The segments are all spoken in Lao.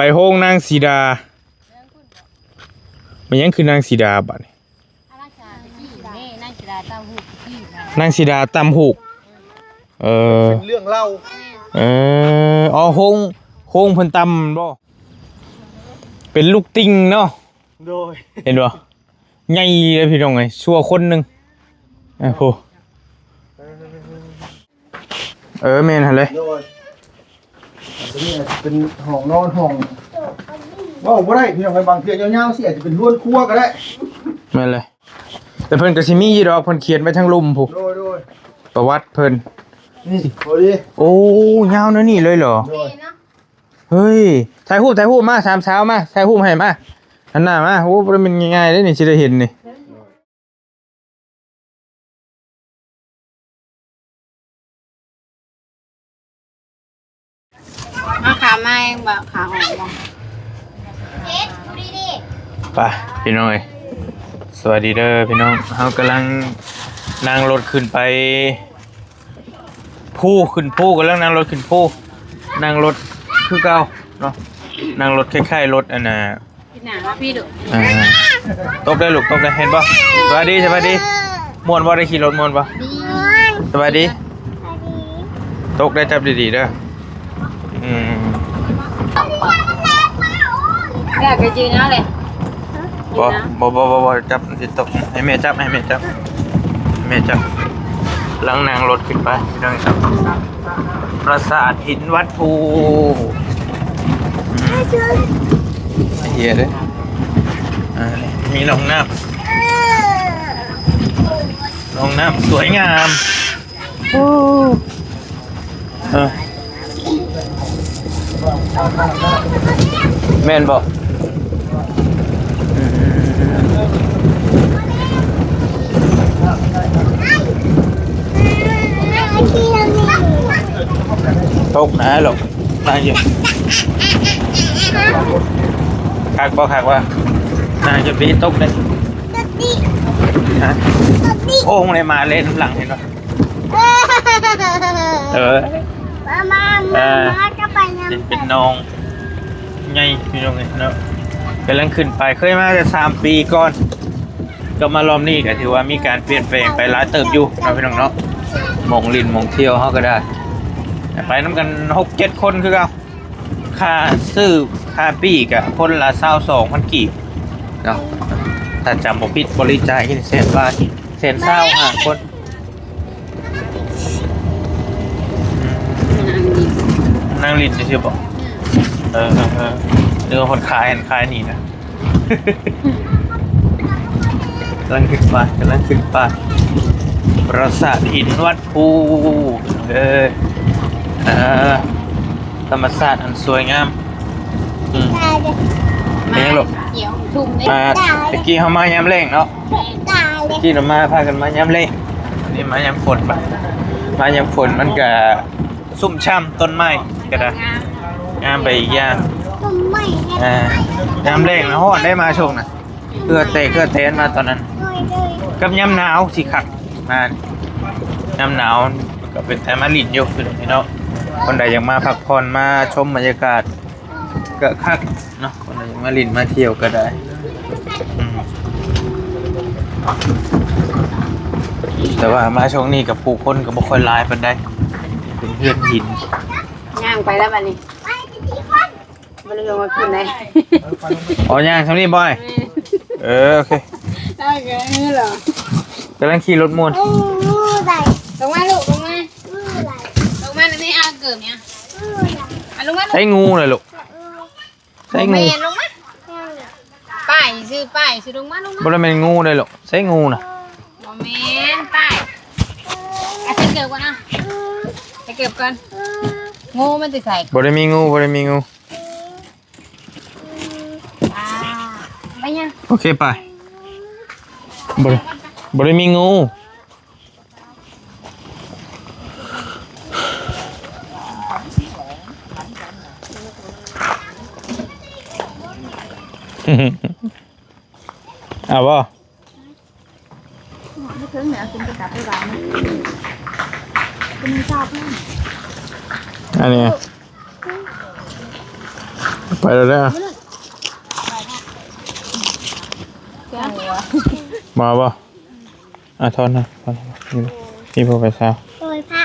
ໄປໂຮງນາງສີດາ. ແມ່ນຫຍັງຄືນາງສີດາບາດນີ້? ອາ ນາງສີດາຕຳຫູກ ນາງສີດາຕຳຫູກ. ເອີ ເປັນເລື່ອງເລົ່າ. ເອີ ອໍ ໂຮງ ໂຮງເພິ່ນຕຳແມ່ນບໍ່? ເປັນລູກຕິ່ງເນາະ. ໂດຍ ເຫັນບໍ່? ໃຫຍ່ເລີຍພີ່ນ້ອງເອີຍ ຊົ່ວຄົນໜຶ່ງ. ເອີ ໂພ ເອີ ແມ່ນຫັ້ນແຫຼະ. ໂດຍ ອັນນີ້ອາດຈະເປັນຫ້ອງນອນ ຫ້ອງ ເວົ້າບໍ່ໄດ້ພີ່ນ້ອງເອີຍ ບາງເທື່ອຍາວໆຊິອາດຈະເປັນເຮືອນຄົວກໍໄດ້. ແມ່ນແຫຼະ ແຕ່ເພິ່ນກໍຊິມີຢູ່ດອກ ເພິ່ນຂຽນໄວ້ທາງລຸ່ມພຸ້ນ. ໂດຍ ໂດຍ ປະຫວັດເພິ່ນ. ນີ້ ພໍດີ. ໂອ້ ຍາວແນວນີ້ເລີຍເຫລອ? ໂດຍ. ເຮີ້ຍ ຖ່າຍຮູບ ຖ່າຍຮູບມາ ສາມສາວມາ ຖ່າຍຮູບໃຫ້ມາ ຫັນໜ້າມາ. ໂອ້ ບໍ່ແມ່ນງ່າຍໆເດ້ນີ້ ຊິໄດ້ເຫັນນີ້. ມາຂາມາເອງບໍ່? ຂາອອກບໍ່? ໄປພີ່ນ້ອງເອີຍ ສະບາຍດີເດີພີ່ນ້ອງ. ເຮົາກຳລັງນັ່ງລົດຂຶ້ນໄປພູ ຂຶ້ນພູ ກຳລັງນັ່ງລົດຂຶ້ນພູ. ນັ່ງລົດຄືເກົ່າເນາະ ນັ່ງລົດຄ້າຍໆລົດອັນນ່າ ພີ່ໜ້າມາພີ່ດຸ. ອ່າ ຕົກໄດ້ລູກ ຕົກໄດ້ເຫັນບໍ່? ສະບາຍດີ ສະບາຍດີ. ມ່ວນບໍ່? ໄດ້ຂີ່ລົດມ່ວນບໍ່? ດີ. ສະບາຍດີ. ຕົກໄດ້ ຈັບດີໆເດີ. ອືມ ແລ້ວກໍຢືນເອົາເລີຍ. ບໍ່ ບໍ່ ບໍ່ ບໍ່ ບໍ່ ຈັບ ມັນຊິຕົກ. ໃຫ້ແມ່ຈັບ ໃຫ້ແມ່ຈັບ ແມ່ຈັບ. ກຳລັງນັ່ງລົດຂຶ້ນໄປພີ່ນ້ອງເອີຍ. ປາສາດຫີນວັດພູ. ອືມ ເຮີ້ຍເດ້. ອ່າ ມີໜອງນ້ຳ ໜອງນ້ຳສວຍງາມ. ໂອ້ ເອີ ແມ່ນບໍ່? ອືມ ຕົກນະລູກ ນັ່ງຢູ່. ຄັກບໍ່ ຄັກບໍ່? ນັ່ງຢູ່ ບໍ່ຕົກເດ້. ຮະ? ໂອ້ ໄດ້ມາເຫຼັ້ນນຳຫຼັງເຫັນບໍ່? ເອີ ມາ ມາ ມາ ເອີ ມາ ກໍໄປນຳ ເປັນ ເປັນໜອງໃຫຍ່ພີ່ນ້ອງເອີຍເນາະ. ກຳລັງຂຶ້ນໄປ ເຄີຍມາແຕ່ສາມປີກ່ອນ ກໍມາລອບນີ້ກໍຖືວ່າມີການປ່ຽນແປງໄປຫຼາຍເຕີບຢູ່ເນາະພີ່ນ້ອງເນາະ. ໝ່ອງຫຼິ້ນໝ່ອງທ່ຽວເຮົາກໍໄດ້ ໄປນຳກັນຫົກເຈັດຄົນຄືເກົ່າ. ຄ່າຊື້ ຄ່າປີ້ກະຄົນລະຊາວສອງພັນກີບເນາະ ຖ້າຈຳບໍ່ຜິດ. ບໍລິຈາຍແສນບາດ ແສນຊາວຫ້າຄົນ. ນັ່ງຫຼິ້ນ ນັ່ງຫຼິ້ນຊື່ໆບໍ? ອືມ ເອີ ເອີ ເອີ ນຶກວ່າເພິ່ນຂາຍຫັ້ນຂາຍນີ້ນະ. ກຳລັງຂຶ້ນໄປ ກຳລັງຂຶ້ນໄປ ປາສາດຫີນວັດພູ. ເອີ ເອີ ທຳມະຊາດອັນສວຍງາມ. ອືມ ແມ່ນຫຍັງລູກ? ມາ ແຕ່ກີ້ເຮົາມາຍາມແລ້ງເນາະ ແຕ່ກີ້ເຮົາມາ ພາກັນມາຍາມແລ້ງ. ອັນນີ້ມາຍາມຝົນ ມາຍາມຝົນມັນກະຊຸ່ມຊ່ຳ ຕົ້ນໄມ້ກະໄດ້ງາມໄປອີກຢ່າງ. ອ່າ ຍາມແລ້ງນະຮ້ອນໄດ້ ມາຊ່ວງນະ ເຫື່ອແຕກເຫື່ອແຕນມາຕອນນັ້ນ. ກັບຍາມໜາວຊິຄັກ ມາຍາມໜາວກໍເປັນຕາມາຫຼິ້ນຢູ່ພີ່ນ້ອງເນາະ. ຄົນໃດຢາກມາພັກຜ່ອນ ມາຊົມບັນຍາກາດກໍຄັກເນາະ ຄົນໃດຢາກມາຫຼິ້ນມາທ່ຽວກໍໄດ້. ອືມ ແຕ່ວ່າມາຊ່ວງນີ້ກໍຜູ້ຄົນກໍບໍ່ຄ່ອຍຫຼາຍປານໃດ ເປັນເຮືອນຫີນ. ຍ່າງໄປແລ້ວບັດນີ້ ບໍ່ໄດ້ລົງມາຂຶ້ນໃດ. ອໍ ຍ່າງຊ່ຳນີ້ບໍ່ອ້າຍ? ແມ່ນ ເອີ ໂອເຄ ໄດ້ກໍຄືເລີຍ ກຳລັງຂີ່ລົດມ່ວນ. ລົງມາລູກ ລົງມາ ລົງມາ ນີ້ເອົາເກີບຫຍັງ ອາ ລົງມາລູກ. ໃສ່ງູນະລູກ ໃສ່ງູ ບໍ່ແມ່ນ ລົງມາ ປ້າຍຊື່ ປ້າຍຊື່ ລົງມາ ລົງມາ. ບໍ່ໄດ້ແມ່ນງູໄດ໋ລູກ ໃສ່ງູນະ. ບໍ່ແມ່ນ ປ້າຍ ອາ ໃສ່ເກີບກ່ອນນະ ໃສ່ເກີບກ່ອນ. ງູມັນຊິໃສ່ ບໍ່ໄດ້ມີງູ ບໍ່ໄດ້ມີງູ. ອ່າ ໄປຍັງ ໂອເຄ ໄປ. ບໍ່ໄດ້ ບໍ່ໄດ້ມີງູ. ເອົາບໍ່? ອັນນີ້ ໄປແລ້ວເດີ. ມາບໍ່? ອ່ະ ຖອນນະ ຖອນນະ ນີ້ ນີ້ບໍ່ໄປຊາວ. ໂອ້ຍພະ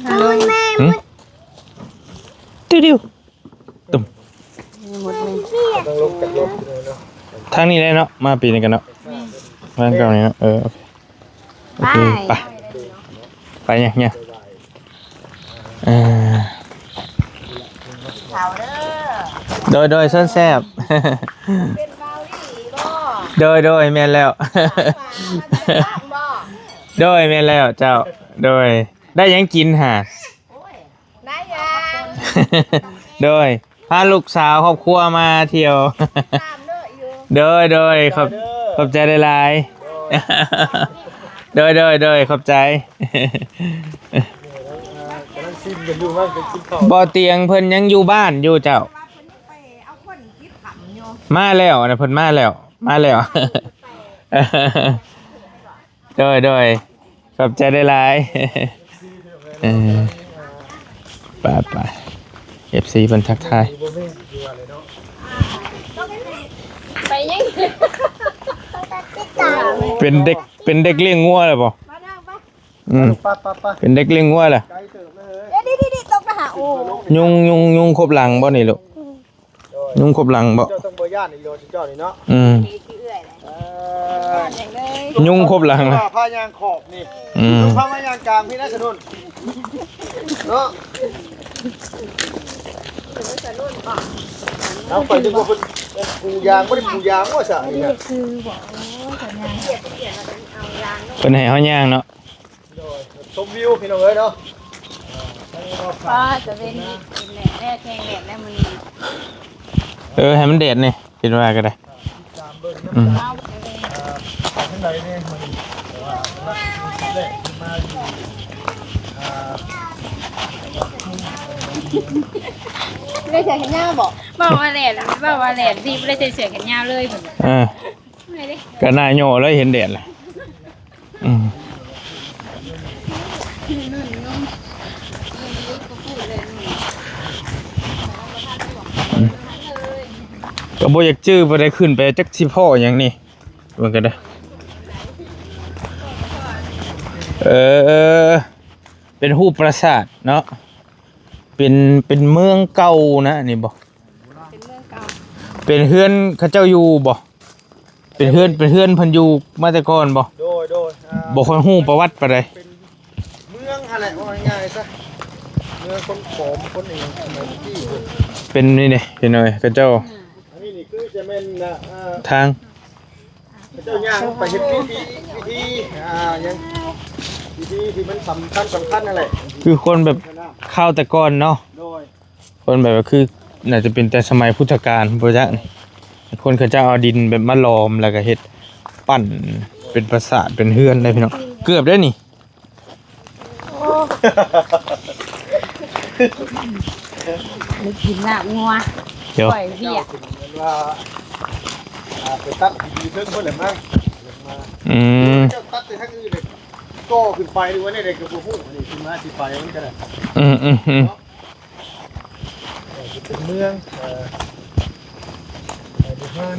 ໂອ້ຍແມ່. ຫຶ? ຕິວໆ ຕຸ້ມ. ທາງນີ້ແຫຼະເນາະ ມາປີນີ້ກັນເນາະ. ແມ່ນ ທາງເກົ່ານີ້ເນາະ. ເອີ ໂອເຄ ໂອເຄ ໄປ ໄປ ໄປຫຍັງ ຫຍັງ ເອີ ເຂົ້າເດີ. ໂດຍ ໂດຍ ເຊີນແຊບ. ເປັນເບົາຫຼີບໍ່? ໂດຍ ໂດຍ ແມ່ນແລ້ວ. ໂດຍ ແມ່ນແລ້ວເຈົ້າ. ໂດຍ ໄດ້ຫຍັງກິນຫາ? ໂອ້ຍ ຫຼາຍຢ່າງ. ໂດຍ ພາລູກສາວຄອບຄົວມາທ່ຽວ. ຕາມເດີຢູ່. ໂດຍ ໂດຍ ຂອບ ເດີ ຂອບໃຈຫຼາຍໆ. ໂດຍ ໂດຍ ໂດຍ ຂອບໃຈ. ກຳລັງຊິມກັນຢູ່ ວ່າຈະກິນເຂົ້າ. ບໍ່ ຕຽງເພິ່ນຍັງຢູ່ບ້ານຢູ່ເຈົ້າ. ມາແລ້ວນະ ເພິ່ນມາແລ້ວ ມາແລ້ວ. ໂດຍ ໂດຍ ຂອບໃຈຫຼາຍໆ. ເອີ ໄປໆ ເອັຟຊີເພິ່ນທັກທາຍ. ໄປຍັງ ເປັນເດັກ ເປັນເດັກລ້ຽງງົວແລ້ວບໍ່? ອືມ ໄປໆໆ ເປັນເດັກລ້ຽງງົວແລ້ວ. ເອີ ດີໆໆ ຕົກນະຫາ. ໂອ້ ຍຸງ ຍຸງ ຍຸງຄົບຫຼັງບໍ່ນີ້ລູກ? ຍຸງຄົບຫຼັງບໍ່? ເຈົ້າຕ້ອງບໍ່ຢ້ານອີ່ຫຼີເຈົ້ານີ້ເນາະ. ອືມ ເອີ ຍຸງຄົບຫຼັງນະ ພາຍ່າງຂອບນີ້. ອືມ ພາມາຍ່າງກາງພີ້ນະ ສະໜຸ່ນເນາະ. ເອົາ ຂ້ອຍນຶກວ່າເພິ່ນປູຢາງ ບໍ່ໄດ້ປູຢາງວ່າຊະນີ້ນະ. ເພິ່ນໃຫ້ເຮົາຍ່າງເນາະ. ໂດຍ ຊົມວິວພີ່ນ້ອງເອີຍເນາະ. ຟ້າຕະເວັນນີ້ເປັນແດດແທ້ ແຂງແດດແລ້ວມື້ນີ້. ເອີ ໃຫ້ມັນແດດແດ່ ຄິດວ່າກໍໄດ້. ອືມ ບໍ່ໄດ້ໃສ່ແຂນຍາວບໍ່? ເວົ້າວ່າແດດ ເວົ້າວ່າແດດ ນີ້ບໍ່ໄດ້ໃສ່ເສື້ອແຂນຍາວເລີຍ. ເອີ ກໍໜ້າຫຍໍ້ເລີຍ ເຫັນແດດລະ. ອືມ ກໍບໍ່ຢາກຈື່ປານໃດ ຂຶ້ນໄປຈັກຊິພໍ້ຫຍັງນີ້ ເບິ່ງກັນເດີ. ເອີ ເປັນຮູບປາສາດເນາະ. ເປັນ ເປັນເມືອງເກົ່ານະນີ້ບໍ່? ເປັນເມືອງເກົ່າ ເປັນເຮືອນເຂົາເຈົ້າຢູ່ບໍ່? ເປັນເຮືອນ ເປັນເຮືອນເພິ່ນຢູ່ມາແຕ່ກ່ອນບໍ່? ໂດຍ ໂດຍ ອ່າ ບໍ່ຄ່ອຍຮູ້ປະຫວັດປານໃດ. ເປັນເມືອງຫັ້ນແຫຼະ ເວົ້າງ່າຍໆຊະ ເມືອງຄົນຂອມຄົນອີ່ຫຍັງສະໄໝຕະກີ້. ເປັນນີ້ເດ້ພີ່ນ້ອງເອີຍ ເຂົາເຈົ້າ ອັນນີ້ນີ້ຄືຈະແມ່ນ ອ່າ ທາງ ເຂົາເຈົ້າຍ່າງໄປເຮັດພິທີ ພິທີ ອ່າ ຫຍັງ ພິທີທີ່ມັນສຳຄັນ ສຳຄັນຫັ້ນແຫຼະ ຄືຄົນແບບຄາວແຕ່ກ່ອນເນາະ. ໂດຍ ຄົນແບບວ່າຄື ໜ້າຈະເປັນແຕ່ສະໄໝພຸດທະການພຸ້ນຈັກ. ຄົນເຂົາເຈົ້າເອົາດິນແບບມາຫຼອມ ແລ້ວກໍເຮັດ ປັ້ນເປັນປາສາດ ເປັນເຮືອນໄດ້ພີ່ນ້ອງ. ເກືອບໄດ້ນີ້. ໂອ້ ໄດ້ກິນລາບງົວ ດຽວ ກ້ອຍເບ້ຍ. ເພິ່ນວ່າ ອ່າ ໄປຕັດຢູ່ເທິງພຸ້ນແຫຼະມັ້ງ. ອືມ ເຈົ້າຕັດແຕ່ທາງອື່ນເດ້ ກໍຂຶ້ນໄປ ຫຼືວ່າແນວໃດກໍບໍ່ຮູ້. ອັນນີ້ທີ່ມາທີ່ໄປມັນກໍໄດ້. ອືມໆໆ ເນາະ ເອີ ເປັນເມືອງ ເອີ ເອີ ບູຮານ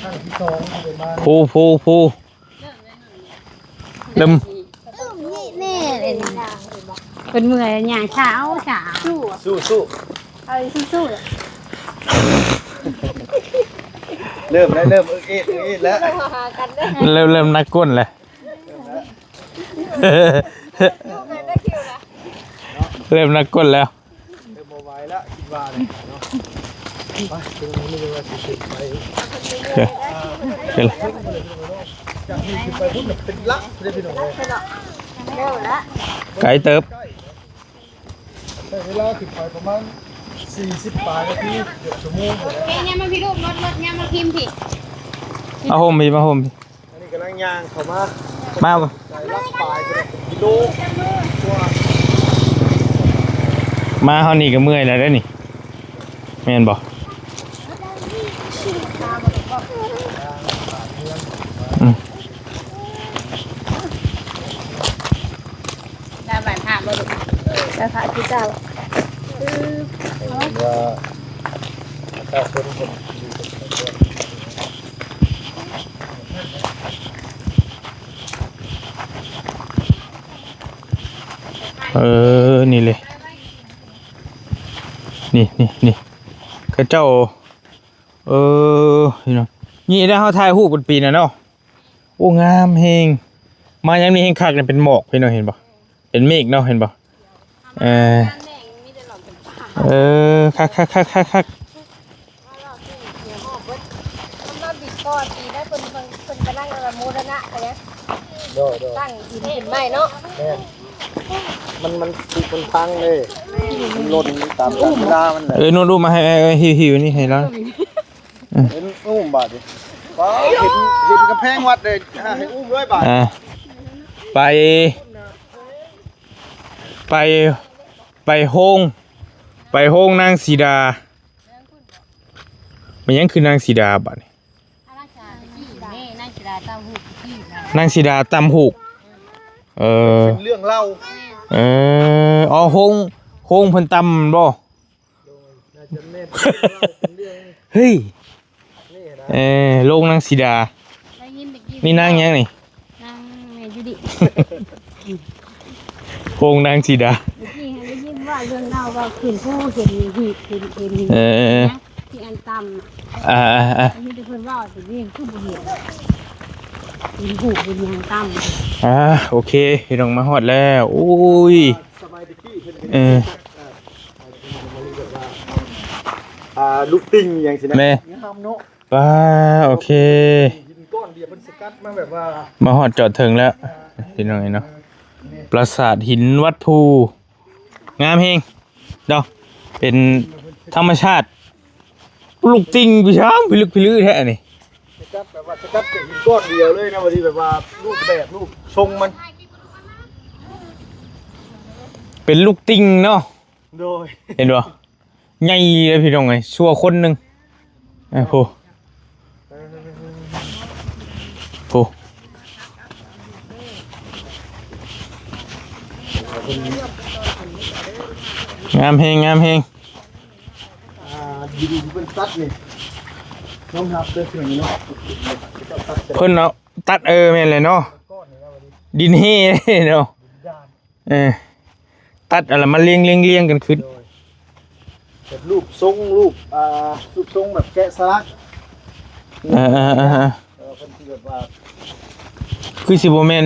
ຄັ້ງທີສອງທີ່ໄດ້ມາ ພູ ພູ ພູ ເລີ່ມ ເພິ່ນເມື່ອຍຍ່າງຊ້າ ເອົາຊ້າ ສູ້ໆ ເອົາສູ້ໆ. ເລີ່ມແລ້ວ ເລີ່ມເອິກເອກ ເອິກເອກແລ້ວ ເລີ່ມ ເລີ່ມໜັກກົ້ນແລ້ວ ເລີ່ມໜັກກົ້ນແລ້ວ. ເລີ່ມບໍ່ໄຫວແລ້ວ ຄິດວ່າເນາະ. ໄປ ເປັນມື້ວ່າຊິຂຶ້ນໄປ ເປັນ ຈາກນີ້ຂຶ້ນໄປພຸ້ນເປັນຫຼັກເດ້ພີ່ນ້ອງເອີຍ. ໄກເຕີບ ໃຊ້ເວລາຂຶ້ນໄປປະມານສີ່ສິບປາຍນາທີ ເກືອບຊົ່ວໂມງ. ເອີ ຍ່າງມາພີ່ລູກ ລົດ ລົດ ຍ່າງມາພິມພີ້ ມາໂຮມພີ້ ມາໂຮມພີ້. ອັນນີ້ກຳລັງຍ່າງເຂົ້າມາ ມາບໍ່? ໄກຫຼັກປາຍກິໂລກວ່າ. ມາຮອດນີ້ກໍເມື່ອຍແລ້ວເດ້ນີ້ ແມ່ນບໍ່? ອືມ. ໄປພະຄືເກົ່າ. ວ່າປະຊາຊົນເພິ່ນ ເອີ ນີ້ເລີຍ ນີ້ ນີ້ ນີ້ ເຂົາເຈົ້າ ເອີ ພີ່ນ້ອງ ນີ້ໄດ໋ ເຮົາຖ່າຍຮູບກັນປີນັ້ນເນາະ. ໂອ້ ງາມແຮງ ມາຍາມນີ້ແຮງຄັກເລີຍ ເປັນໝອກ ພີ່ນ້ອງເຫັນບໍ່? ເປັນເມກເນາະ ເຫັນບໍ່? ເອີ ເອີ ຄັກໆໆໆໆ. ໂດຍໆ ຕັ້ງຫີນຂຶ້ນໃໝ່ເນາະ. ແມ່ນ ມັນ ມັນ ມັນພັງເດ້ ມັນຫຼົ່ນຕາມການເວລາມັນແຫຼະ. ເອີ ໂນ້ດອຸມາໃຫ້ ເອີ ເອີ ຫິ້ວໆ ນີ້ໃຫ້ລາວ. ເອີ ເຫັນອຸ້ມບາດນີ້ ວ້າວ ເຫັນ ເຫັນກຳແພງວັດເດ້ ອ່າ ໃຫ້ອຸ້ມເລີຍບາດ. ອ່າ ໄປ ໄປ ໄປໂຮງ ໄປໂຮງນາງສີດາ. ແມ່ນຫຍັງຄືນາງສີດາບາດນີ້? ນາງສີດາຕຳຫູກ ນາງສີດາຕຳຫູກ. ເອີ ເປັນເລື່ອງເລົ່າ. ເອີ ອໍ ໂຮງ ໂຮງເພິ່ນຕຳບໍ່? ໂດຍ ໜ້າຈະແມ່ນເລື່ອງເລົ່າ ເປັນເລື່ອງ ເຮີ້ຍ ນີ້ນະ ເອີ ໂຮງນາງສີດາ. ໄດ້ຍິນແຕ່ກີ້ ນີ້ນາງຫຍັງນີ້? ນາງແມ່ຢູດິ. ໂຮງນາງສີດາ ຕະກີ້ໄດ້ຍິນວ່າເລື່ອງເລົ່າ ວ່າຂຶ້ນພູເຫັນຫີບ ເຫັນ ເຫັນຫີບ ເອີ ທີ່ອັນຕຳ ອ່າໆໆ ມີແຕ່ເພິ່ນເວົ້າ ແຕ່ນີ້ຄືບໍ່ເຫັນເປັນຮູບເປັນຫຍັງຕຳ. ອ່າ ໂອເຄ ພີ່ນ້ອງ ມາຮອດແລ້ວ. ໂອ້ຍ ສະໄໝຕະກີ້ເພິ່ນ ເອີ ອ່າ ລູກຕິ່ງຫຍັງຊີ້ນະ ແມ່ນ ງາມເນາະ. ປ້າ ໂອເຄ ຫີນກ້ອນດຽວເພິ່ນສະກັດມາແບບວ່າ ມາຮອດຈອດເຖິງແລ້ວ ພີ່ນ້ອງເອີຍເນາະ. ປາສາດຫີນວັດພູ ງາມແຮງເນາະ ເປັນທຳມະຊາດ. ລູກຕິ່ງ ພີ່ຊ້າງ ພິລຶກພິລືແທ້ນີ້. ສະກັດແບບວ່າສະກັດຈາກຫີນກ້ອນດຽວເລີຍນະ ວ່າຊິແບບວ່າຮູບແບບ ຮູບຊົງມັນ ເປັນລູກຕິ່ງເນາະ. ໂດຍ ເຫັນບໍ່? ໃຫຍ່ເລີຍພີ່ນ້ອງເອີຍ ຊົ່ວຄົນໜຶ່ງ. ເອີ ໂພ ໂພ ງາມແຮງ ງາມແຮງ. ອ່າ ດິນທີ່ເພິ່ນຕັດນີ້ ຍອມຮັບເດີ ເພິ່ນເນາະ ເພິ່ນເອົາຕັດ ເອີ ແມ່ນແຫຼະເນາະ ດິນແຮ່ເນາະ. ເອີ ຕັດເອົາລະມາລຽງໆໆກັນຂຶ້ນ ໂດຍ ເປັນຮູບຊົງ ຮູບ ອ່າ ຮູບຊົງແບບແກະສະຫຼັກ. ເອີໆໆໆ ເອີ ເພິ່ນຊິແບບວ່າ ຄືຊິບໍ່ແມ່ນ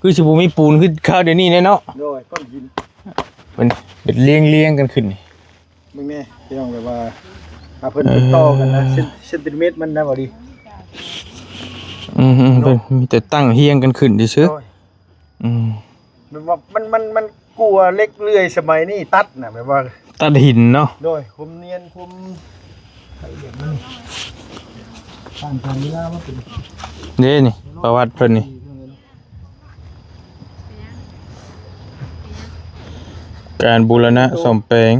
ຄືຊິບໍ່ມີປູນຄືຄາວດຽວນີ້ແນ່ເນາະ. ໂດຍ ກ້ອນຫີນ ເພິ່ນເຮັດລຽງໆກັນຂຶ້ນນີ້. ເບິ່ງແນ່ພີ່ນ້ອງ ແບບວ່າ ອ່າ ເພິ່ນ ເອີ ຕິດຕໍ່ກັນນະ ເຊັນ ເຊັນຕີເມັດມັນນະ ບໍ່ດີ. ອືມໆ ເນາະ ເພິ່ນມີແຕ່ຕັ້ງຮຽງກັນຂຶ້ນຊື່ໆ. ໂດຍ ອືມ ແບບວ່າມັນ ມັນ ມັນກວ່າເຫຼັກເລື່ອຍສະໄໝນີ້ຕັດນະ ແບບວ່າຕັດຫີນເນາະ. ໂດຍ ຄວາມນຽນ ຄວາມ ລະອຽດມັນ ຜ່ານການເວລາມາເປັນ ເດ້ນີ້ ປະຫວັດເພິ່ນນີ້ ການບູລະນະສ້ອມແປງ.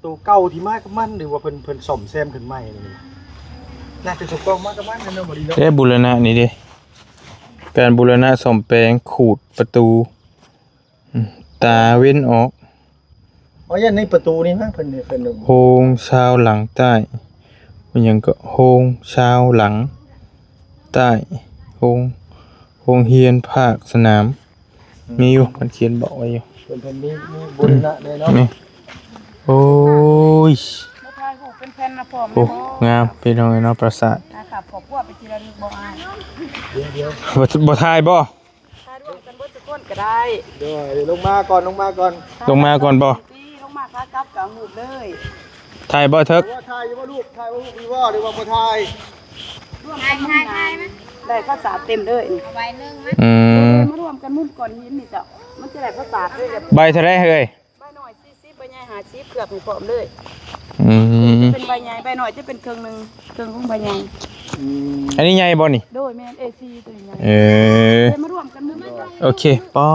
ໂຕເກົ່າທີ່ມາກັບມັນ ຫຼືວ່າເພິ່ນ ເພິ່ນສ້ອມແຊມຂຶ້ນໃໝ່ນີ້ ໜ້າຈະສົມປອງມາກັບມັນເນາະ ບໍ່ດີເນາະ. ເດ້ ບູລະນະນີ້ເດ້ ການບູລະນະສ້ອມແປງ ຂູດປະຕູ ອືມ ຕາເວັນອອກ. ອໍ ຢ້ານໃນປະຕູນີ້ນະ ເພິ່ນ ເພິ່ນ ໂຮງຊາວຫຼັງໃຕ້ ເປັນຫຍັງກໍ ໂຮງຊາວຫຼັງໃຕ້ ໂຮງ ໂຮງຮຽນພາກສະໜາມ. ອືມ ມີຢູ່ ມັນຂຽນບອກໄວ້ຢູ່ ເພິ່ນ ເພິ່ນມີ ມີບູລະນະແດ່ເນາະ. ນີ້ ໂອ້ຍ ມາຖ່າຍຮູບເປັນແຜ່ນນະພ້ອມ. ໂອ້ ງາມພີ່ນ້ອງເອີຍເນາະ ປາສາດ. ອ່າ ຄອບຄົວໄປທີລະໜຶ່ງບໍ່ອ້າຍ? ດຽວໆ ບໍ່ ບໍ່ຖ່າຍບໍ່? ຖ່າຍຮ່ວມກັນເບິດທຸກຄົນກໍໄດ້. ໂດຍ ລົງມາກ່ອນ ລົງມາກ່ອນ ລົງມາກ່ອນບໍ່? ລົງມາຂາກັບກໍຮູບເລີຍ. ຖ່າຍບໍ່ເຖິກ? ວ່າຖ່າຍຢູ່ບໍ່ລູກ? ຖ່າຍບໍ່ລູກ? ມີບໍ່ ຫຼືວ່າບໍ່ຖ່າຍ? ຖ່າຍ ຖ່າຍ ຖ່າຍມາ. ໄດ້ພາສາເຕັມເລີຍນີ້ ເອົາໃບໜຶ່ງມາ. ອືມ ມາຮ່ວມກັນມຸມກ້ອນຫີນນີ້ເຈົ້າ ມັນຈະໄດ້ພາສາເລີຍ. ໃບເທົ່າໃດເຮີ້ຍ? ໃບນ້ອຍສີ່ສິບ ໃບໃຫຍ່ຫ້າສິບ ເລືອກໃຫ້ພ້ອມເລີຍ. ອືມ ເປັນໃບໃຫຍ່ ໃບນ້ອຍຈະເປັນເຄິ່ງໜຶ່ງ ເຄິ່ງຂອງໃບໃຫຍ່. ອືມ ອັນນີ້ໃຫຍ່ບໍ່ນີ້? ໂດຍ ແມ່ນ ເອສີ່ ຕົວໃຫຍ່. ເອີ ເອີ ມາຮ່ວມກັນມຸມ. ໂອເຄ ປ້າ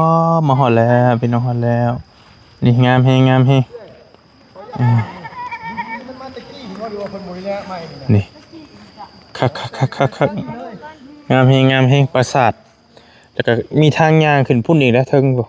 ມາຮອດແລ້ວ ພີ່ນ້ອງ ຮອດແລ້ວ. ນີ້ງາມແຮງ ງາມແຮງ. ອືມ ນີ້ ຄັກໆໆໆໆ ງາມແຮງ ງາມແຮງ ປາສາດ. ແລ້ວກໍມີທາງຍ່າງຂຶ້ນພຸ້ນອີກແຫຼະ ເທິງພຸ້ນ.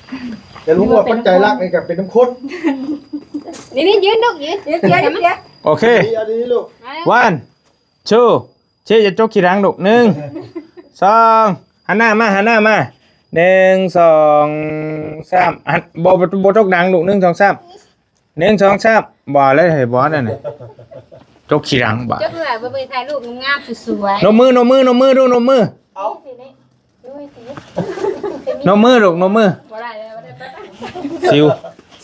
ແຕ່ຮູ້ວ່າປັດໄຈຫຼັກນີ້ກໍເປັນນ້ຳຂ້ນ. ນີ້ໆ ຢືນລູກ ຢືນ ຢືນ ຢືນ ຢືນ ໂອເຄ ນີ້ ອັນນີ້ລູກ ມາແລ້ວ one two three ຢ່າຈົກຂີ້ຫຼັງລູກ ໜຶ່ງ ສອງ ຫັນໜ້າມາ ຫັນໜ້າມາ ໜຶ່ງ ສອງ ສາມ ຫັນ ບໍ່ ບໍ່ ບໍ່ຈົກດັງລູກ ໜຶ່ງ ສອງ ສາມ ໜຶ່ງ ສອງ ສາມ ບໍ່ແລ້ວເຮີ້ຍ ບໍ່ນັ້ນນະ ຈົກຂີ້ຫຼັງບາດ ຈົກເພື່ອບໍ່ໄປຖ່າຍຮູບງາມໆ ສວຍໆ ນົບມື ນົບມື ນົບມືດູ ນົບມື ເອົາ ນີ້ ໂອ້ຍ ຊິ ນົບມືລູກ ນົບມື ບໍ່ໄດ້ແລ້ວ ບໍ່ໄດ້ ໄປ ໄປ ຟິວ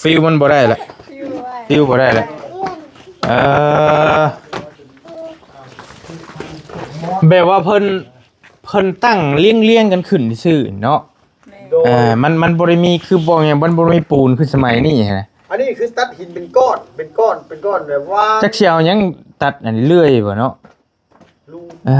ຟິວມັນບໍ່ໄດ້ລະ ຟິວບໍ່ໄດ້ ຟິວບໍ່ໄດ້ລະ ເອີ ແບບວ່າເພິ່ນ ເພິ່ນຕັ້ງລຽງໆກັນຂຶ້ນຊື່ເນາະ ແມ່ນ ໂດຍ ເອີ ມັນ ມັນບໍ່ໄດ້ມີ ຄືບອກຫຍັງ ມັນບໍ່ໄດ້ມີປູນຄືສະໄໝນີ້ຫັ້ນນະ ອັນນີ້ຄືຕັດຫີນເປັນກ້ອນ ເປັນກ້ອນ ເປັນກ້ອນແບບວ່າ ຈັກຊິເອົາຫຍັງຕັດ ອັນເລື່ອຍບໍ່ເນາະ ລຸງ ເອີ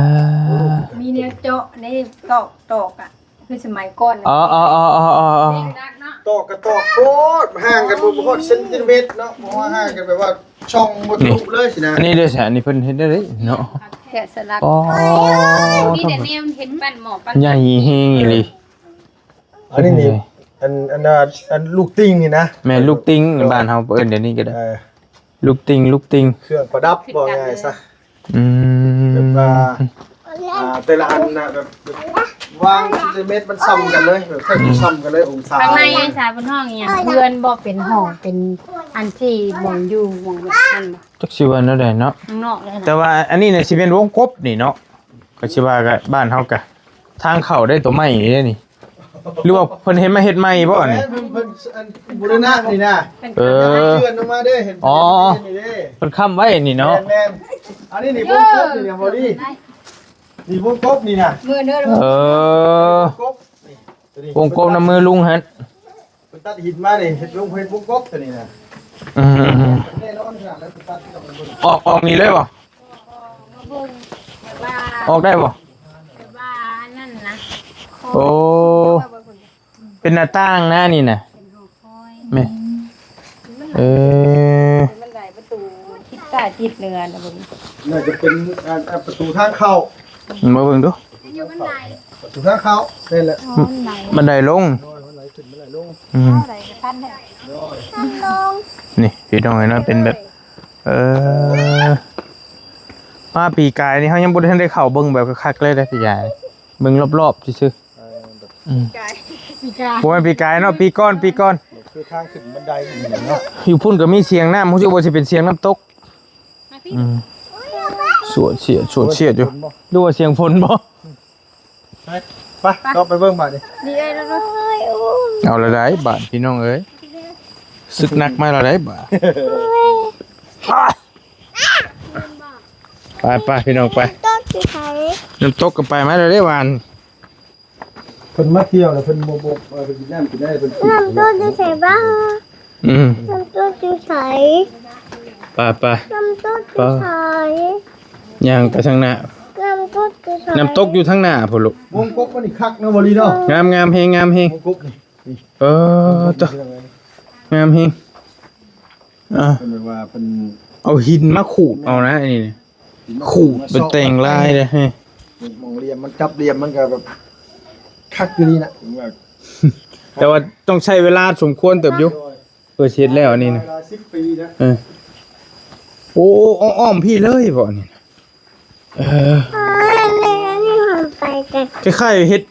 ມີແນວເຈາະໃນຕອກ ຕອກອະ ຄືສະໄໝກ່ອນ ອໍ ອໍ ອໍ ອໍ ອໍ ອໍ ເຫຼັກດັດເນາະ ຕອກກະຕອກໂພດ ຫ່າງກັນບໍ່ຮອດເຊັນຕີເມດເນາະ ເພາະວ່າຫ່າງກັນແບບວ່າຊ່ອງບໍ່ທະລຸເລີຍຊີ້ນະ ນີ້ເດ້ຊະ ອັນນີ້ເພິ່ນເຮັດໄດ້ເນາະ ແກະສະຫຼັກ ອໍ ມີແຕ່ແນວເຮັດປັ້ນໝໍ້ປັ້ນ ໃຫຍ່ແຮງອີ່ຫຼີ ອັນນີ້ນີ້ ໂອ້ຍ ອັນ ອັນ ອັນລູກຕິ່ງນີ້ນະ ແມ່ນລູກຕິ່ງ ເອີ ບ້ານເຮົາເອີ້ນດຽວນີ້ກໍໄດ້ ເອີ ລູກຕິ່ງ ລູກຕິ່ງ ເຄື່ອງປະດັບ ຄືກັນ ເວົ້າງ່າຍຊະ ອືມ ແບບວ່າ ອ່າ ແຕ່ລະອັນນະ ແບບ ແບບວາງເຊັນຕີເມດມັນສ່ຳກັນເລີຍ ແບບແທບຈະສ່ຳກັນເລີຍ ອົງສາ ຂ້າງໃນສາເພິ່ນຮ້ອງອີ່ຫຍັງ ເຮືອນບໍ່ເປັນຫ້ອງ ເປັນອັນທີ່ບ່ອນຢູ່ ບ່ອນນັ້ນບໍ່ ຈັກຊິວ່າແນວໃດເນາະ ຂ້າງນອກເລີຍນະ ແຕ່ວ່າອັນນີ້ນະຊິແມ່ນວົງກົບນີ້ເນາະ ກໍຊິວ່າກໍບ້ານເຮົາກໍ ທາງເຂົ້າໄດ້ຕົວໃໝ່ເດ້ນີ້ ຫຼືວ່າເພິ່ນເຮັດມາເຮັດໃໝ່ບໍ່ນີ້ ແມ່ນເພິ່ນ ເພິ່ນ ອັນ ບູລະນະນີ້ນະ ເອີ ເຈື່ອນລົງມາເດ້ ເຫັນ ອໍ ເພິ່ນເຮັດນີ້ເດ້ ເພິ່ນຄ້ຳໄວ້ນີ້ເນາະ ແມ່ນໆ ອັນນີ້ນີ້ວົງກົບນີ້ນະ ບໍ່ດີ ນີ້ວົງກົບນີ້ນະ ມືເດີ ເອີ ວົງກົບນີ້ ຕົວນີ້ ວົງກົບນຳມືລຸງຫັ້ນ ເພິ່ນຕັດຫີນມານີ້ ເຮັດລົງ ເຮັດວົງກົບຕົວນີ້ນະ ອືມ ແນ່ນອນຂະໜາດນັ້ນ ຕັດ ອອກ ອອກນີ້ເລີຍບໍ່? ອອກ ອອກ ອອກ ອອກ ອອກໄດ້ບໍ່? ແບບວ່າອັນນັ້ນນະ ໂອ້ ເປັນໜ້າຕ່າງນະນີ້ນະ ເປັນຫໍຄອຍ ແມ່ນ ເອີ ບັນໄດປະຕູທິດໃຕ້ທິດເໜືອນະເບິ່ງ ໜ້າຈະເປັນ ອ່າ ອ່າ ປະຕູທາງເຂົ້າ ມາເບິ່ງດູ ຢູ່ບັນໄດ ປະຕູທາງເຂົ້າ ແມ່ນແຫຼະ ອໍ ບັນໄດ ບັນໄດລົງ ໂດຍ ບັນໄດຂຶ້ນບັນໄດລົງ ອືມ ເຂົ້າໃດກໍທັນແທ້ ໂດຍ ນີ້ພີ່ນ້ອງເອີຍເນາະ ເປັນແບບ ເອີ ມາປີກາຍນີ້ເຮົາຍັງບໍ່ທັນໄດ້ເຂົ້າເບິ່ງແບບຄັກໆເລີຍເດ້ ປີກາຍ ເບິ່ງລອບໆຊື່ໆ ເອີ ແບບ ອືມ ປີກາຍ ປີກາຍ ບໍ່ແມ່ນປີກາຍເນາະ ປີກ່ອນ ປີກ່ອນ ຄືທາງຂຶ້ນບັນໄດນີ້ເນາະ ຢູ່ພຸ້ນກໍມີສຽງນ້ຳ ຮູ້ສຶກວ່າຊິເປັນສຽງນ້ຳຕົກ ມາພີ່ ອືມ ສວດສຽດ ສວດສຽດຢູ່ ຫຼືວ່າສຽງຝົນບໍ່? ໄປ ໄປ ເຂົ້າໄປເບິ່ງບາດນີ້ ນີ້ເອີຍ ເອົາລະໄດ໋ບາດ ພີ່ນ້ອງເອີຍ ສຶກໜັກມາລະໄດ໋ບາດ ໄປ ໄປ ພີ່ນ້ອງໄປ ນ້ຳຕົກຢູ່ໃສ? ນ້ຳຕົກກໍໄປມາແລ້ວເດ້ຫວານ ເພິ່ນມາທ່ຽວແລ້ວເພິ່ນບໍ່ ບໍ່ ເອີ ເພິ່ນກິນນ້ຳກິນໄດ້ເພິ່ນ ນ້ຳຕົກຢູ່ໃສບ້າ? ອືມ ນ້ຳຕົກຢູ່ໃສ? ໄປ ໄປ ນ້ຳຕົກຢູ່ໃສ? ຍ່າງໄປທາງໜ້າ ນ້ຳຕົກຢູ່ໃສ? ນ້ຳຕົກຢູ່ທາງໜ້າພຸ້ນລູກ ວົງກົບມັນນີ້ຄັກເນາະ ບໍ່ລີເນາະ ງາມ ງາມແຮງ ງາມແຮງ ວົງກົບນີ້ ເອີ ຕະ ງາມແຮງ ອ່າ ເພິ່ນແບບວ່າເພິ່ນເອົາຫີນມາຂູດເອົານະ ອັນນີ້ ຂູດເປັນແຕ່ງລາຍເດ້ ໝ່ອງຫຼ່ຽມມັນ ຈັບຫຼ່ຽມມັນກໍແບບຄັກຢູ່ນີ້ນະ ແຕ່ວ່າຕ້ອງໃຊ້ເວລາສົມຄວນເຕີບຢູ່ ເພື່ອຊິເຮັດແລ້ວອັນນີ້ນະ ຫຼາຍສິບປີນະ ເອີ ໂອ້ ອ້ອມໆ ພີ້ເລີຍບໍ່ອັນນີ້ນະ ເອີ ອໍ ແມ່ ອັນນີ້ມັນໄປແຕ່ ຄ້າຍໆ ເຮັດ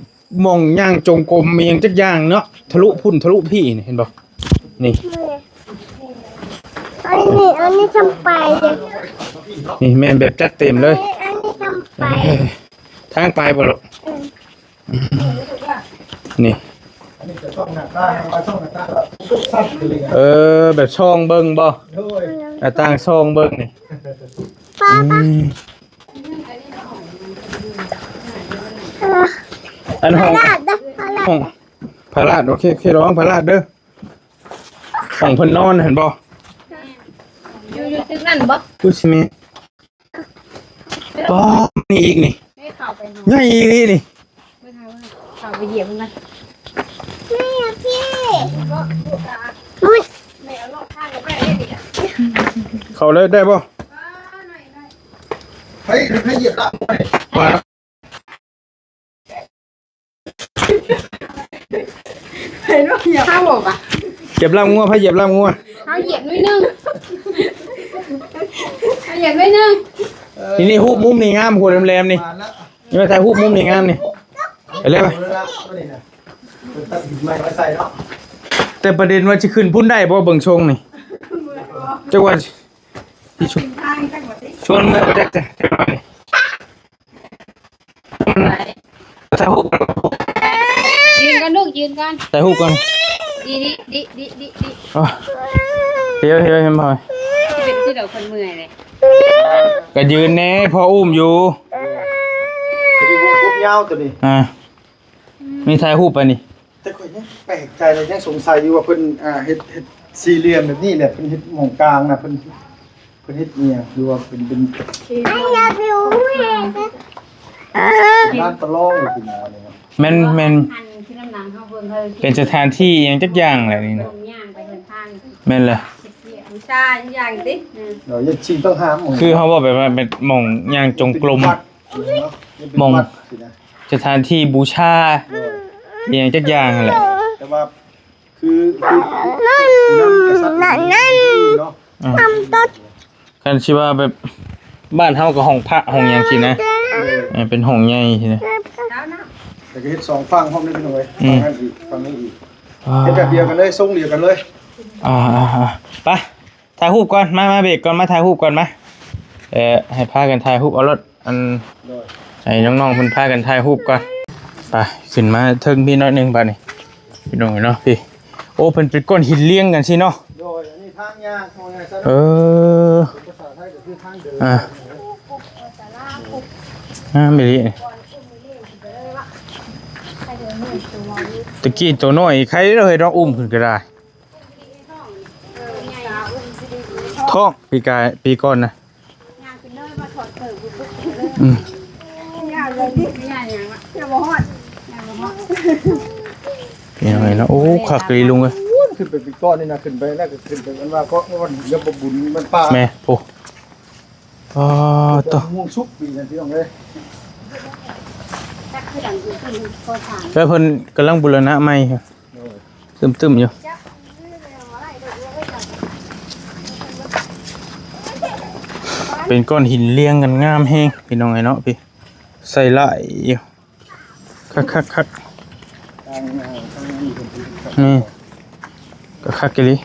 ໝ່ອງຍ່າງຈົງກົມອີ່ຫຍັງຈັກຢ່າງເນາະ ທະລຸພຸ້ນທະລຸພີ້ນີ້ ເຫັນບໍ່? ນີ້ ອັນນີ້ ອັນນີ້ທາງໄປເດ້ ນີ້ແມ່ນແບບຈັດເຕັມເລີຍ ອັນນີ້ທາງໄປ ເອີ ທາງໄປບໍ່ລູກ? ເອີ ນີ້ ເອີ ແບບສ່ອງເບິ່ງບໍ່? ໂດຍ ໜ້າຕ່າງສ່ອງເບິ່ງນີ້ ປ້າ ປ້າ ອືມ ອັນຫ້ອງ ພະລາດເດີ ຫ້ອງພະລາດ ໂອເຄ ໂອເຄ ລະວັງພະລາດເດີ ຫ້ອງເພິ່ນນອນຫັ້ນບໍ່? ຢູ່ ຢູ່ຕຶກນັ້ນບໍ່? ຄືຊິມີ ປ້າ ນີ້ອີກນີ້ ໃຫຍ່ອີ່ຫຼີນີ້ ເຂົ້າໄປຢຽບມັນ ແມ່ ພີ່ ອຸ້ຍ ເຂົ້າເລີຍໄດ້ບໍ່? ໃຫ້ ໃຫ້ຢຽບລະ ໄປ ໄປ เห็นว่าเหยียบ เฮาบ่วะ เหยียบลาบงัว ไผเหยียบลาบงัว เฮาเหยียบหน่อยหนึ่ง เฮาเหยียบหน่อยหนึ่ง นี่ นี่ ฮูบมุมนี่งาม โห แหลมๆ นี่ นี่มาถ่ายฮูบมุมนี่งามนี่ ไปเลย เอาแล้วนะ ตัวนี้นะ เพิ่นตัดหินใหม่มาใส่เนาะ แต่ประเด็นว่าสิขึ้นพุ้นได้บ่ เบิ่งทรงนี่ จักว่า สิชวน ชวนเมือไปจักแต่ ถ่ายรูป ยืนก่อนลูก ยืนก่อน ถ่ายรูปก่อน ดีๆ ดีๆ ดีๆ ดีๆ อ๋อ เดี๋ยว เดี๋ยว เห็นบ่ ที่เป็นที่เราคนเมื่อยเลย ก็ยืนแน่ พ่ออุ้มอยู่ ตัวนี้วงกบยาวตัวนี้ อ่า มีถ่ายรูปไปนี่ แต่ข้อยยังแปลกใจเลย ยังสงสัยอยู่ว่าเพิ่น อ่า เฮ็ด เฮ็ดสี่เหลี่ยมแบบนี้แหละ เพิ่นเฮ็ดหม่องกลางนะ เพิ่น เพิ่นเฮ็ดอีหยัง หรือว่าเป็น เป็น I love you บ้านประลองหรือเป็นหยังวะเนี่ย แม่น แม่น หันขึ้นน้ำหนังเฮาเบิ่งเฮา เป็นสถานที่อีหยังจักอย่างแหละนี่นะ ลงย่างไปเดินทาง แม่นแหละ บูชาอีหยังติ อืม เดี๋ยวจะชิงต้องห้ามหม่อง คือเฮาเว้าแบบว่าเป็นหม่องย่างจงกรม เป็นวัดเนาะ เป็น หม่อง วัดสินะ สถานที่บูชา เออ อีหยังจักอย่างนั่นแหละ แต่ว่า คือ คือ ผู้นำกษัตริย์นี่เนาะ อ่า คันสิว่าแบบบ้านเฮาก็ห้องพระห้องหยังซี้นะ เออ เออ เป็นห้องใหญ่ซี้นะ แต่ก็เฮ็ดสองฝั่งพร้อมเด้อพี่น้องเอ้ย อืม ฝั่งนั้นอีก ฝั่งนี้อีก อ่า เฮ็ดแบบเดียวกันเลย ทรงเดียวกันเลย อ่าๆๆ ไป ถ่ายรูปก่อน มา มาเบรกก่อน มาถ่ายรูปก่อน มา เอ่อ ให้พากันถ่ายรูปเอารถ อัน โดย ให้น้องๆ เพิ่นพากันถ่ายรูปก่อน ไป ขึ้นมาเทิงพี้หน่อยหนึ่งบาดนี้ พี่น้องเนาะ พี้ โอ้ เพิ่นเป็นก้อนหินเรียงกันซี้เนาะ โดย อันนี้ทางย่าง ว่าไงซะเนาะ เออ เป็นภาษาไทยก็คือทางเดิน อ่า งามอีหลี ตะกี้ตัวน้อยไคเด้อเฮ้ย เนาะ อุ้มขึ้นก็ได้ ท้องปีกาย ปีก่อนนะ อืม เป็นยังไงเนาะ โอ้ คักอีหลีลุงเอ้ย ขึ้นไปปีก่อนนี่นะ ขึ้นไปแล้วก็ขึ้นไปมันว่า เพราะว่ามันยังบ่บุญมันป่า แม่ โอ้ อ๋อ โต ม่วงสุกปีนั้นพี่น้องเอ้ย แล้วเพิ่นกำลังบูรณะใหม่ โดย ตึมๆ อยู่ เป็นก้อนหินเรียงกันงามแฮง พี่น้องเอ้ยเนาะ พี้ ใส่หลายอยู่ คักๆๆ นี่ ก็คักอีหลี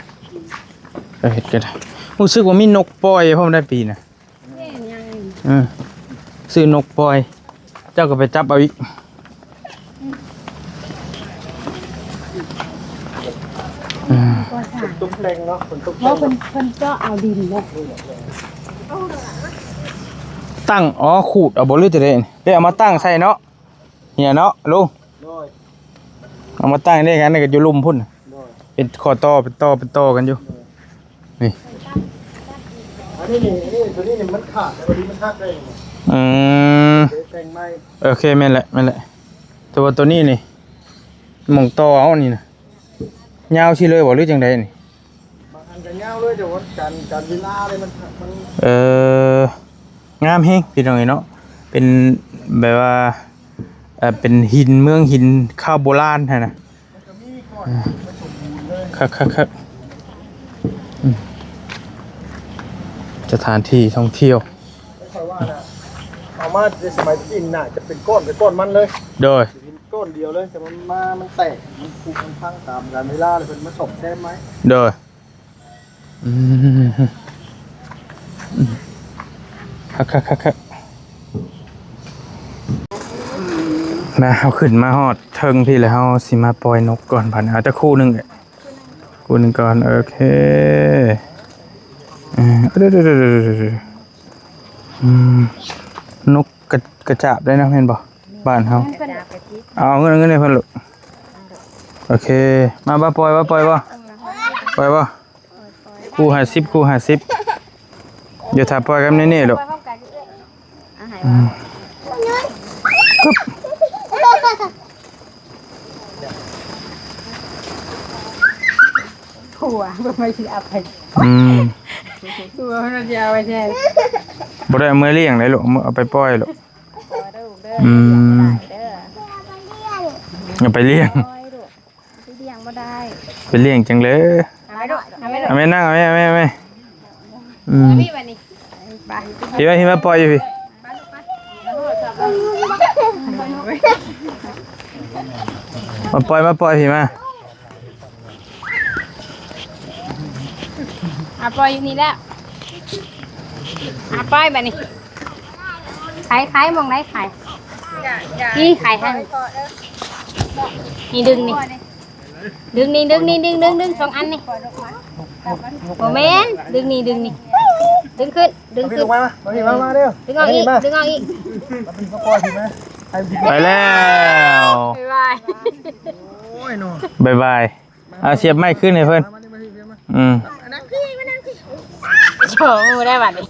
ก็เฮ็ดก็ได้ รู้สึกว่ามีนกปล่อยพร้อมได้ปีน่ะ เออ ซื้อนกปล่อย เจ้าก็ไปจับเอาอีก อืม ตกแต่งเนาะ ฝนตกแต่ง เพราะเพิ่น เพิ่นเจาะเอาดินเนาะ ตั้ง อ๋อ ขูดเอาบ่ หรือจะได้ ได้เอามาตั้งใส่เนาะ เนี่ยเนาะลุง โดย เอามาตั้งนี่กัน นี่ก็อยู่ลุ่มพุ้น โดย เป็นข้อต่อ เป็นต่อ เป็นต่อกันอยู่ โดย นี่ อันนี้นี่ นี่ ตัวนี้นี่มันขาด แต่วันนี้มันหักได้นี่ อืม เดี๋ยวแต่งใหม่ โอเค แม่นแหละ แม่นแหละ แต่ว่าตัวนี้นี่ หม่องต่อเอานี่นะ ยาวซี้เลยบ่ หรือจั่งใดนี่ บางอันก็ยาวเลย แต่ว่าการ การเวลาเลยมัน มัน เออ งามแฮงพี่น้องเอ้ยเนาะ เป็นแบบว่า เอ่อ เป็นหิน เมืองหินคาวโบราณหั้นนะ มันก็มีก้อน เออ มันสมบูรณ์เลย คักๆๆ อืม สถานที่ท่องเที่ยว ไม่ค่อยว่านะ เอามาในสมัยที่น่าจะเป็นก้อน เป็นก้อนมันเลย โดย เป็นก้อนเดียวเลย แต่มันมา มันแตก มันผุ มันพังตามกาลเวลาเลย เพิ่นมาซ่อมแซมใหม่ โดย อืม อืม คักๆๆ มา เฮาขึ้นมาฮอดเทิงพี้แล้ว เฮาสิมาปล่อยนกก่อน บัดนี้ เอาจักคู่หนึ่ง คู่หนึ่งก่อน โอเค เออ เดี๋ยวๆๆๆ อืม นกกระ กระจาบได้นะ แม่นบ่ บ้านเฮา เอาเงิน เอาเงินให้เพิ่นลูก โอเค มาบ่ ปล่อยบ่ ปล่อยบ่ ปล่อยบ่ คู่ห้าสิบ คู่ห้าสิบ เดี๋ยวถ้าปล่อยกับเน่ๆ ลูก อืม ผัวบ่มาสิเอาไป อืม ผัวมันสิเอาไปแทน บ่ได้เอามือเลี้ยงเลยลูก เอาไปปล่อยลูก อืม เอาไปเลี้ยง ปล่อยลูก ไปเลี้ยง ໄດ້ ເປັນລ້ຽງຈັ່ງເລີຍ. ເອົາໄວ້ໂລດ ເອົາໄວ້ໂລດ ເອົາແມ່ນັ່ງ ເອົາແມ່ ເອົາແມ່ ເອົາແມ່ ອືມ ນີ້ບັດນີ້ ໄປ ພີ່ມາ ພີ່ມາ ປ່ອຍຢູ່ພີ້ ມາປ່ອຍ ມາປ່ອຍ ພີ່ມາ. ອ່ະ ປ່ອຍຢູ່ນີ້ແລ້ວ ອ່ະ ປ່ອຍບາດນີ້ ຂາຍ ຂາຍໝ່ອງໃດຂາຍ ນີ້ຂາຍທາງນີ້ ນີ້ດຶງນີ້ ດຶງນີ້ ດຶງນີ້ ດຶງ ດຶງ ດຶງສອງອັນນີ້ ບໍ່ແມ່ນ ດຶງນີ້ ດຶງນີ້ ດຶງຂຶ້ນ ດຶງຂຶ້ນ ມາ ມາ ມາ ມາເດີ້ ດຶງອອກອີກ ມາ ດຶງອອກອີກ ມາ ປ່ອຍ ພີ່ມາ ໃຫ້ມັນກິນ ໄປແລ້ວ ບາຍບາຍ ໂອ້ຍເນາະ ບາຍບາຍ. ເອົາສຽບໄມ້ຄືນໃຫ້ເພິ່ນ ອືມ ໂອ້ ໄດ້ບັດນີ້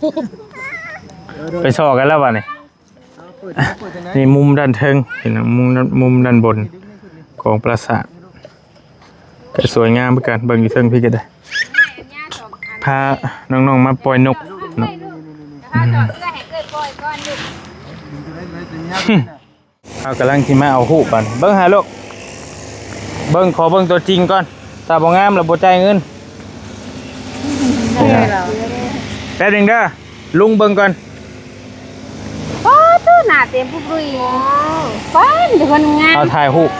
ໄປສໍ້ກັນແລ້ວບັດນີ້ ເອົາເປີດ ເປີດຈັ່ງໃດ ນີ້ມຸມດ້ານເທິງ ເຫັນບໍ່ ມຸມ ມຸມດ້ານບົນຂອງປາສາດ ກະສວຍງາມຄືກັນ ເບິ່ງຢູ່ເທິງພີ້ກະໄດ້ ພານ້ອງໆມາປ່ອຍນົກເນາະ ອືມ. ເຮົາກຳລັງຊິມາເອົາຮູບບັດ ເບິ່ງຫາລູກ ເບິ່ງ ຂໍເບິ່ງຕົວຈິງກ່ອນ ຖ້າບໍ່ງາມແລ້ວບໍ່ຈ່າຍເງິນ ແປັບໜຶ່ງເດີ ລຸງເບິ່ງກ່ອນ ໂອ້ ໂຕໜ້າເຕັມປຸບລຸຍ ປ້າ ມີແຕ່ຄົນງາມ ເຮົາຖ່າຍຮູບ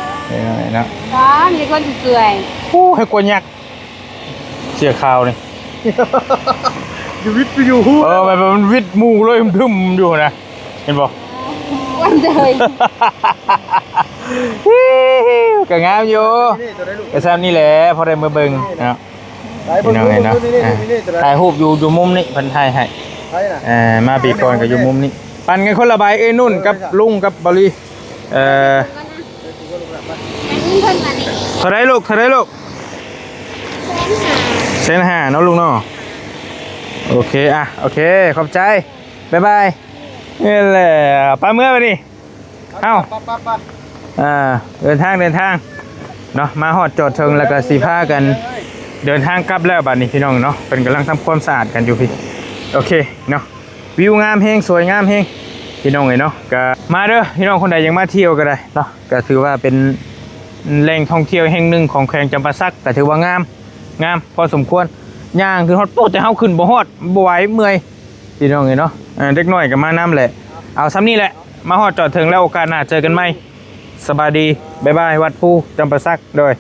ເນາະ ປ້າ ມີແຕ່ຄົນສວຍ ໂອ້ ໃຫ້ກວ່າຍັກ ເສື້ອຂາວນີ້ ຢູ່ວິດຢູ່ຫູ ເອີ ແບບມັນວິດໝູ່ເລີຍ ຫຶມໆຢູ່ຫັ້ນນະ ເຫັນບໍ່ ອັນເດີຍ ກະງາມຢູ່ ກະຊ່ຳນີ້ແຫຼະ ພໍໄດ້ມາເບິ່ງເນາະ ພີ່ນ້ອງເອີຍເນາະ ອ່າ ຖ່າຍຮູບຢູ່ ຢູ່ມຸມນີ້ ເພິ່ນຖ່າຍໃຫ້ ເອີ ມາປີກ່ອນກະຢູ່ມຸມນີ້ ປັ່ນກັນຄົນລະໃບ ເອີຍ ນຸ່ນກັບລຸງກັບເບົາລີ ເອີ ເທົ່າໃດລູກ ເທົ່າໃດລູກ ແສນຫ້າ ແສນຫ້າເນາະລູກເນາະ ໂອເຄ ອ່ະ ໂອເຄ ຂອບໃຈ ບາຍບາຍ ນີ້ແຫຼະ ໄປເມືອບາດນີ້ ເອົ້າ ໄປໆໆ ອ່າ ເດີນທາງ ເດີນທາງເນາະ ມາຮອດຈອດເຖິງແລ້ວກະຊິພາກັນເດີນທາງກັບແລ້ວບາດນີ້ ພີ່ນ້ອງເນາະ ເພິ່ນກຳລັງທຳຄວາມສະອາດກັນຢູ່ພີ້ ໂອເຄເນາະ. ວິວງາມແຮງ ສວຍງາມແຮງ ພີ່ນ້ອງເອີຍເນາະ ກະມາເດີ ພີ່ນ້ອງຄົນໃດຢາກມາທ່ຽວກະໄດ້ເນາະ ກະຖືວ່າເປັນແຫຼ່ງທ່ອງທ່ຽວແຫ່ງໜຶ່ງຂອງແຂວງຈຳປາສັກ ກະຖືວ່າງາມ ງາມພໍສົມຄວນ ຍ່າງຂຶ້ນຮອດ ໂອ້ ແຕ່ເຮົາຂຶ້ນບໍ່ຮອດ ບໍ່ໄຫວ ເມື່ອຍ ພີ່ນ້ອງເອີຍເນາະ ເດັກນ້ອຍກະມານຳແຫຼະ ເອົາຊ່ຳນີ້ແຫຼະ ມາຮອດຈອດເຖິງແລ້ວ ໂອກາດໜ້າເຈີກັນໃໝ່ ສະບາຍດີ ບາຍບາຍ ວັດພູຈຳປາສັກ ໂດຍ.